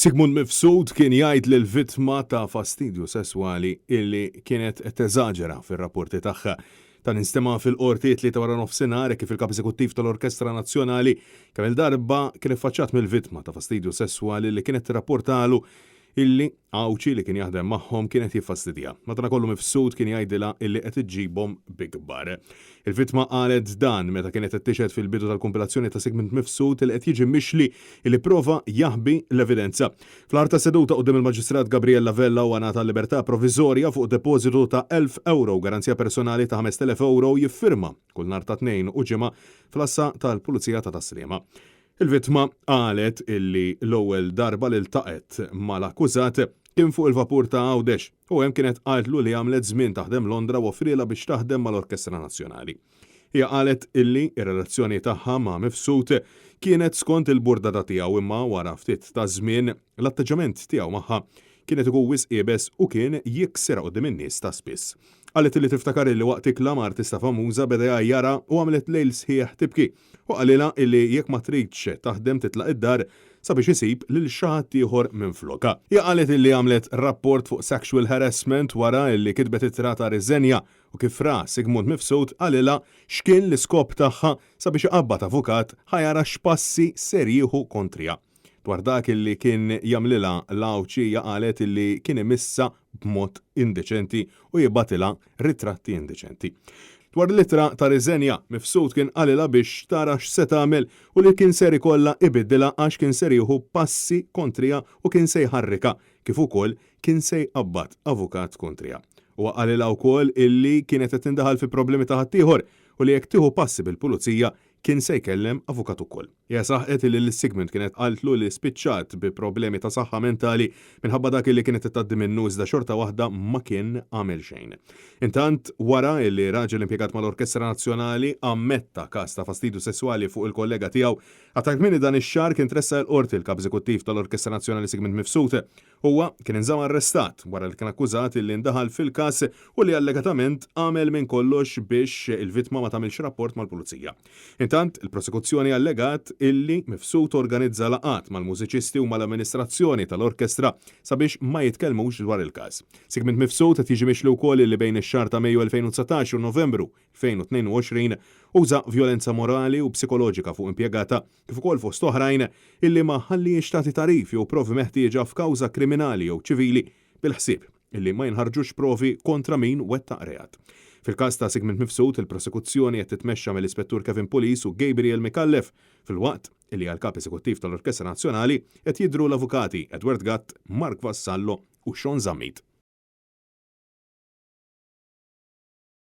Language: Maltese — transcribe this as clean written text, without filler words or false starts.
Sigmund Mifsud kien jgħid lill-vittma ta' fastidju sesswali illi kienet qed teżaġera fir-rapporti tagħha. Dan instema' fil-Qorti t-Tlieta waranofsinhar hekk kif il-Kap Eżekuttiv tal-Orkestra Nazzjonali kemm-il darba kien iffaċċat mill-vittma ta' fastidju sesswali li kienet tirrapportalu illi Għawdxi li kien jaħdem magħhom kien qed jiffastidja. Madanakollu Mifsud kien jgħidilha illi qed iġġibhom bi kbar. Il-vittma qalet dan meta kienet qed tixhed fil-bidu tal-kumpilazzjoni ta' Sigmund Mifsud li qed jiġi mixli illi pprova jaħbi l-evidenza. Fl-aħħar tas-seduta quddiem il-Maġistrat Gabriella Vella huwa ngħata l-libertà proviżorja fuq depożitu ta' €1,000 u garanzija personali ta' €5,000 jiffirma kull nhar ta' Tnejn u Ġimgħa fl-għassa tal-Pulizija ta' Tas-Sliema. Il-vittma qalet illi l-ewwel darba li ltaqgħet mal-akkużat kien fuq il-vapur ta' Għawdex u hemm kienet qaltlu li għamlet żmien taħdem Londra u offrielha biex taħdem mal-Orkestra Nazzjonali. Hija qalet illi r-relazzjoni tagħha ma' Mifsud kienet skont il-burdata tiegħu imma wara ftit taż-żmien l-atteġġament tiegħu magħha kien qed ikun wisq iebes u kien jiksirha quddiem in-nies ta' spiss. Qalet illi tiftakar illi waqt ikla ma' artista famuża beda jgħajjarha u għamlet lejl sħiħ tibki u qalilha illi jekk ma tridx taħdem titlaq id-dar sabiex isib lil xi ħadd ieħor minflokha. Hija qalet illi għamlet rapport fuq sexual harassment wara illi kitbet ittra ta' riżenja u kif ra Sigmund Mifsud qalilha x'kien l-iskop tagħha sabiex iqabbad avukat ħa jara x'passi ser jieħu kontriha. Dwar dak illi kien jagħmlilha l-Għawdxi hija qalet illi kien imissha b'mod indeċenti u jibgħatilha ritratti indeċenti. Dwar l-ittra ta' riżenja, Mifsud kien qalilha biex tara x'se tagħmel u li kien ser ikollha ibiddilha għax kien ser jieħu passi kontriha u kien se jħarrikha kif ukoll kien se jqabbad avukat kontriha. Huwa qalilha wkoll illi kienet qed tindaħal fi problemi ta' ħaddieħor u li jekk tieħu passi bil-pulizija kien se jkellem avukat ukoll. Hija saħqet li lil Sigmund kienet qaltlu li spiċċat bi problemi ta' saħħa mentali minħabba dak li kienet qed tgħaddi minnu iżda xorta waħda ma kien għamel xejn. Intant, wara li raġel impjegat mal-Orkestra Nazzjonali ammetta każ ta' fastidju sesswali fuq il-kollega tiegħu, aktar kmieni dan ix-xahar kien tressaq il-Qorti l-Kap Eżekuttiv tal-Orkestra Nazzjonali Sigmund Mifsud. Huwa kien inżamm arrestat wara li kien akkużat li ndaħal fil-każ u li allegatament għamel minn kollox biex il-vittma ma tagħmilx rapport mal-pulizija. Intant, il-prosekuzzjoni allegat illi Mifsud organizza laqgħat mal-mużiċisti u mal-amministrazzjoni tal-orkestra sabiex ma jitkellmux dwar il-każ. Sigmund Mifsud qed jiġi mixli wkoll illi bejn ix-xahar ta' Mejju 2019 u Novembru 2022 uża vjolenza morali u psikoloġika fuq impjegata kif ukoll fost oħrajn illi ma ħallihiex tagħti tagħrif jew provi meħtieġa f'kawża kriminali jew ċivili bil-ħsieb illi ma jinħarġux provi kontra min wettaq reat. Fil-każ ta' Sigmund Mifsud, il-prosekuzzjoni qed titmexxa mill-Ispettur Kevin Pulis u Gabriel Micallef filwaqt illi għall-Kap Eżekuttiv tal-Orkestra Nazzjonali qed jidhru l-Avukati Edward Gatt, Mark Vassallo u Sean Zammit.